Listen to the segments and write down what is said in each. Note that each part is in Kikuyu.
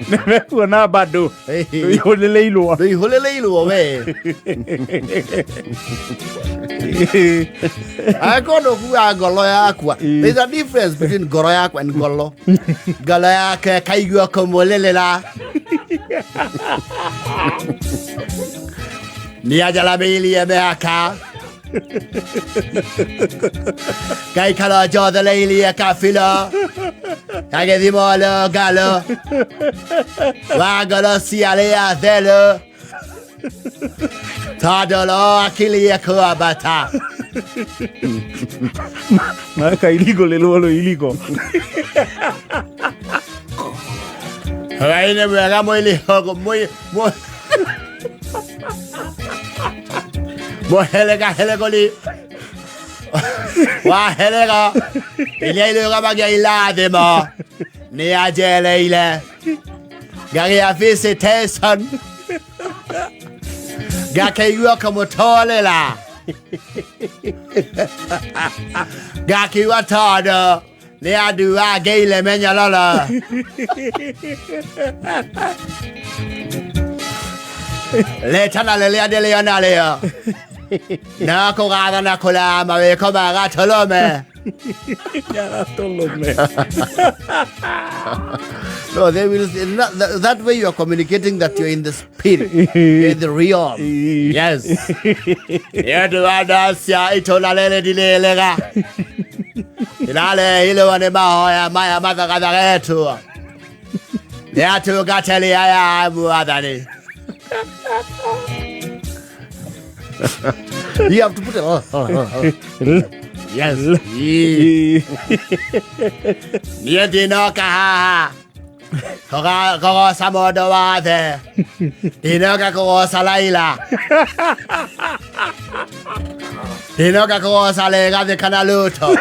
Nĩmekuona bado rũihũrĩrĩirwo. Rũihũrĩrĩirwo we. Angĩkorwo ndũkuaga ngoro yakwa. There's a difference between ngoro yakwa and ngoro. Ngoro yake kaigua kũmũrĩrĩra. Nĩanjaramĩirie mĩhaka. Ngaikara njothereirie kabira. Gagĩthima ũrũngarũ. Wa ngoro cia arĩa atheru. Tondũ roho akirie kwambata. Makairigũrĩrwo rũirigo. Hwaĩ-inĩ mwega mũhĩrĩga hĩrĩgũri wa hĩrĩga iria irũgamagia irathimo nĩ anjereire ngagĩa visitation ngakĩigua kũmũtũrĩra ngakiuga tondũ nĩ andũ angĩire menyororo. Rĩtana rĩrĩa ndĩrĩo narĩo no kũgathana kũraya mawĩko ma gatũrũme. Gatũrũme. No, they will that, that way you are communicating that you're in the spirit, you're in the realm. Yes. Nĩ ũndũ wa ndacia itũra rĩrĩ ndirĩrĩga. Ndĩrarehirwo nĩ mahoya maya mathagathagetwo. Nĩ atungatĩri aya a Mwathani. You have to put it. Oh, oh, oh, oh. Yes. Niĩ ndinoka haha kũgoca mũndũ wothe, ndinoka kũgoca Raila, ndinoka kũgoca Rigathĩ kana Ruto.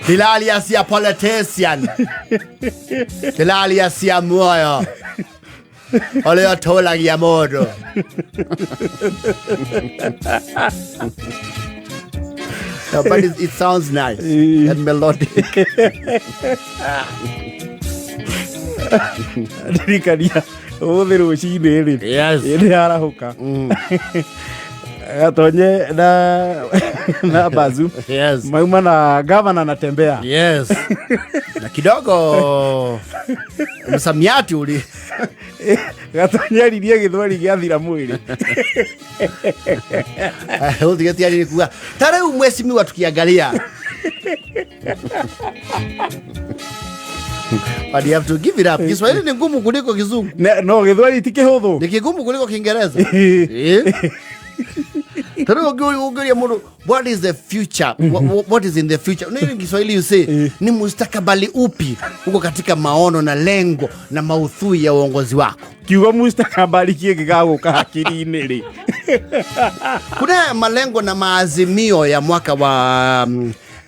Ndiraria cia politician, ndĩraria cia muoyo ũrĩa ũtũragia mũndũ. No, but it sounds nice and melodic. Ndirikania ũmũthĩ rũcinĩ rĩ, hĩndĩ yarahũka gatonye na bazu mauma na gavana anatembea. Yes. Na kidogo msamiati uli Gatonye aririe gĩthweri gĩathira mwĩrĩ. Ũtigetiarire kuga ta rĩu mheshimiwa tukiangalia. But you have to give it up. Kiswahili ni ngumu kuliko Kizungu. No gĩthweri ti kĩhũthũ. Ni kigumu kuliko Kiingereza. Eh? Ta rĩu ũngĩũria mũndũ what is the future? What is in the future? Nini in Kiswahili you say ni mustakabali upi uko katika maono na lengo na maudhui ya uongozi wako? Kiugo mustakabali kĩngĩgagũka hakiri-inĩ rĩ? Kuna malengo na maazimio ya mwaka wa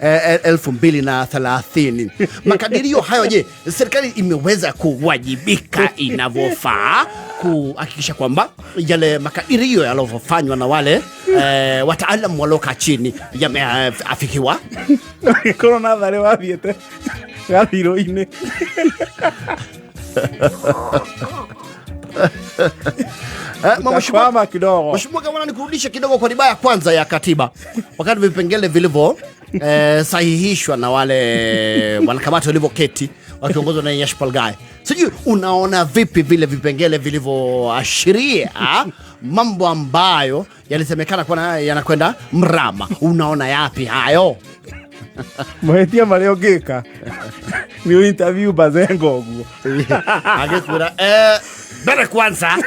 2030. Makadirio hayo, je, serikali imeweza kuwajibika inavyofaa kuhakikisha kwamba yale makadirio yalivyofanywa na wale wataalamu waliokaa chini yameafikiwa? Korwo natharĩ wathiĩte gathirũ-inĩ. Mheshimiwa Utakwama kidogo. Mheshimiwa Gavana, nikurudishe kidogo kwa riba ya kwanza ya katiba, wakati vipengele vilivyo sahihishwa na wale wanakamati walivyoketi wakiongozwa na Yash Ghai, sijui unaona vipi vile vipengele vilivyoashiria mambo ambayo yalisemekana kuwa yanakwenda mrama? Unaona yapi hayo? Mahĩtia marĩa ũngĩka nĩ interview Bazenga ũguo. Agĩkwĩra mbere kwanza.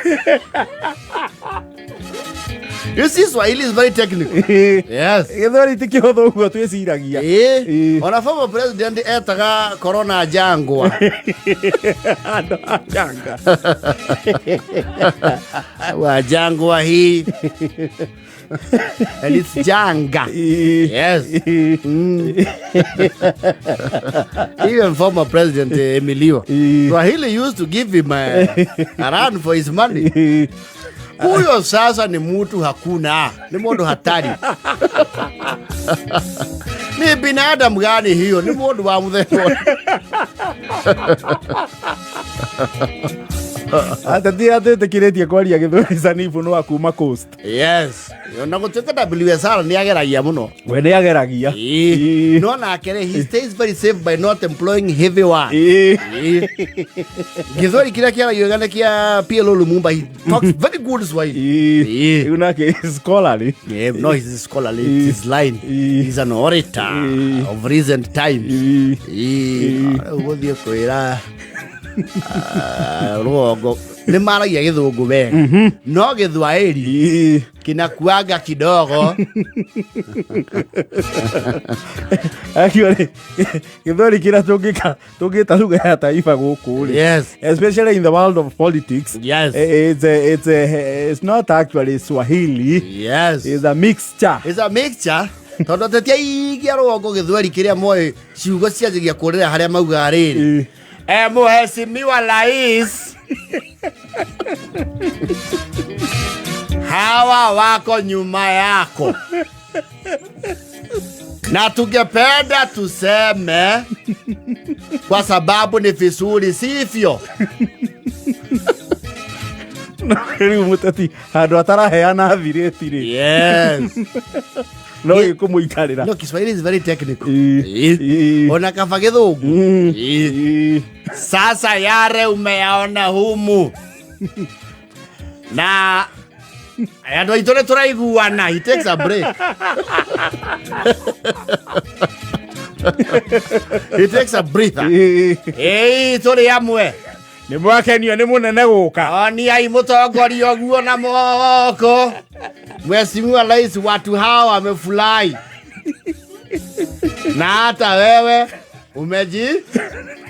You see, Swahili is very technical. Yes. Gĩthweri ti kĩhũthũ ũguo twĩciragia. Ona former president etaga corona jangwa. Andũ a janga. Wa jangwa hii. And it's janga. Yes. Even former President Emilio Swahili used to give him a run for his money. Huyo sasa ni mtu hakuna, ni mundu hatari. Ni binadamu gani hiyo? Ni mundu wa muthemba. Ateti atĩtĩkĩrĩtie kwaria gĩthweri sanifu no akuma coast. Yes. Na gũtuĩka WSR nĩ ageragia mũno. We nĩ ageragia. No nake rĩ, he stays very safe by not employing heavy words. Gĩthweri kĩrĩa kĩaragio nĩ kĩa PLO Lumumba. He talks very good Swahili. Rĩu nake scholarly. Yeah, no, he's scholarly. It's his line. He's an orator of recent times. Rĩu gũthiĩ kwĩra rũgongo nĩ maragia gĩthũngũ wega, no gĩthwaĩri kinakuaga kidogo. Actually, gĩthweri kĩrĩa tũngĩta lugha ya taifa gũkũ rĩ, especially in the world of politics, it's not actually Swahili. It's a mixture. It's a mixture, tondũ ateti aingĩ a rũgongo gĩthweri kĩrĩa moĩ, ciugo cianjagia kũrĩra harĩa maugaga rĩrĩ, "Mheshimiwa Rais, hawa wako nyuma yako na tungependa tuseme kwa sababu ni vizuri, sivyo?" Rĩu mũteti handũ ataraheana thirĩti rĩ, no gĩkũmũikarĩra. No, Kiswahili is very technical. Ona kaba gĩthũngũ. Sasa yare umeyaona humu na andũ aitũ nĩ tũraiguana. He takes a break, he takes a breather. Ĩĩ, tũrĩ amwe. Nĩ mwakenio nĩ mũnene gũka. Oniai mũtongoria ũguo na moko. Mheshimiwa Rais, watu hawa wamefurahi na hata wewe umeji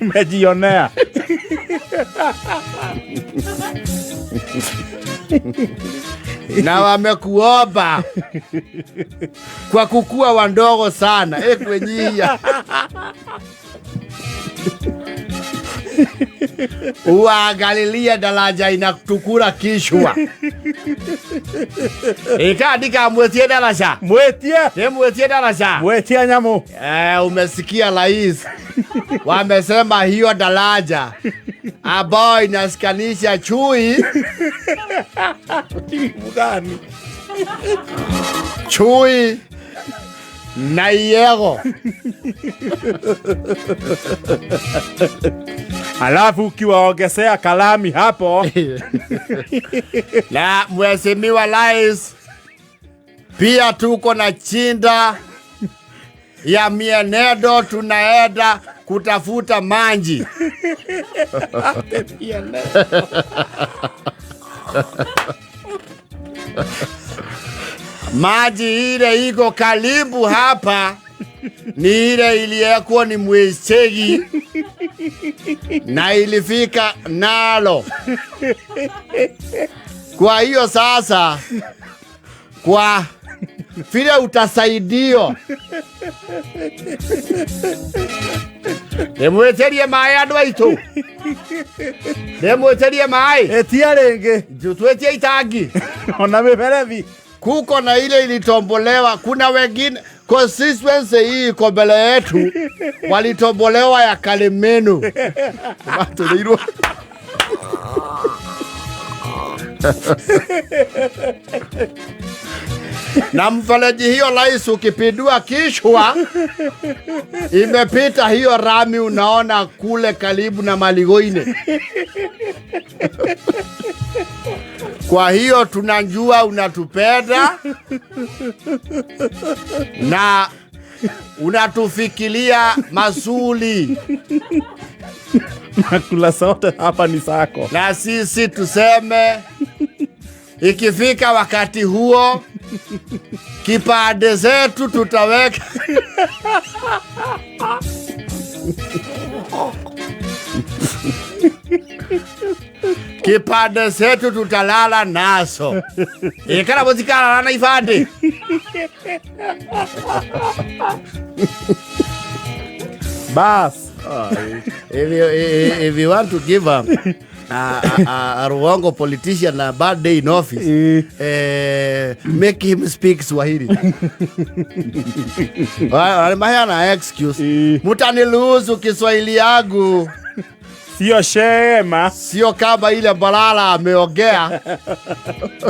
Umejionea. Na wamekuomba kwa kukua wandogo sana ekwenyia uangalilie daraja inatukura kishwa ikandika mwetie daraja. Mwĩtie. Nimwetie daraja. Mwĩtie nyamũ. Umesikia rais, wamesema hiyo daraja ambayo inashikanisha Chui gani? Chui na Iego. Alafu ukiwaongezea kalami hapo. Na mheshimiwa rais, pia tuko na chinda ya mienendo, tunaenda kutafuta manji. Maji ile iko karibu hapa ni ile iliyekuwa ni Mwechegi na ilifika nalo. Kwa hiyo sasa, kwa vile utasaidio, ndĩmwĩtĩrie maĩ andũ aitũ, ndĩmwĩtĩrie maĩ. Ĩtia rĩngĩ. Twĩtie itangi. Ona mĩberethi. Kuko na ile ilitombolewa, kuna wengine constituency hii iko mbele yetu walitombolewa ya Kalemenu. Matũrĩirwo. Na mfereji hiyo rais, ukipindua kichwa imepita hiyo rami unaona kule karibu na Maligoine. Kwa hiyo tunajua unatupenda na unatufikiria mazuri. Nakula sote hapa ni sako. Na sisi tuseme ikifika wakati huo kipande zetu tutaweka Kipande zetu tutalala nazo. Ikara muzikalala na ibande. Bas. If you want to give a Ruongo politician a bad day in office, make him speak Swahili. Maheana excuse. Mutaniruhusu Kiswahili yangu Sio shema sio kama ile Balala ameongea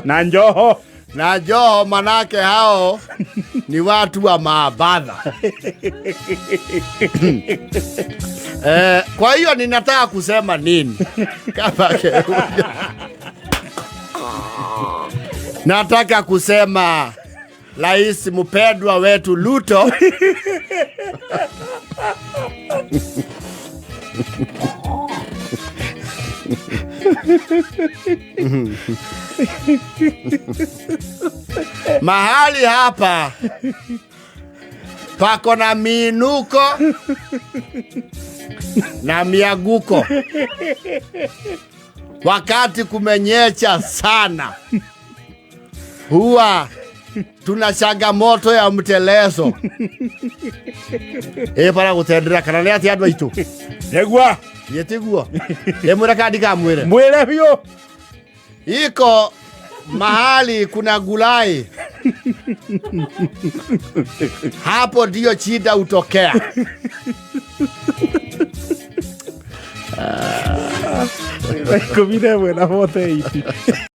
na Njoho. Na Joho, manake hao ni watu wa maabadha. Kwa hiyo ninataka kusema nini? Kama nataka kusema Rais mpendwa wetu Ruto mahali hapa pako na miinuko na miaguko. Wakati kumenyesha sana, huwa tuna changamoto ya mtelezo. Para gutendera kana nĩ atĩa andũ aitũ? Nĩguo. Gĩtiguo. Ĩmwĩre kana ndikamwĩre? Mwĩre biũ. Iko mahali kuna gulai, hapo ndio shida hutokea. 11 na 48.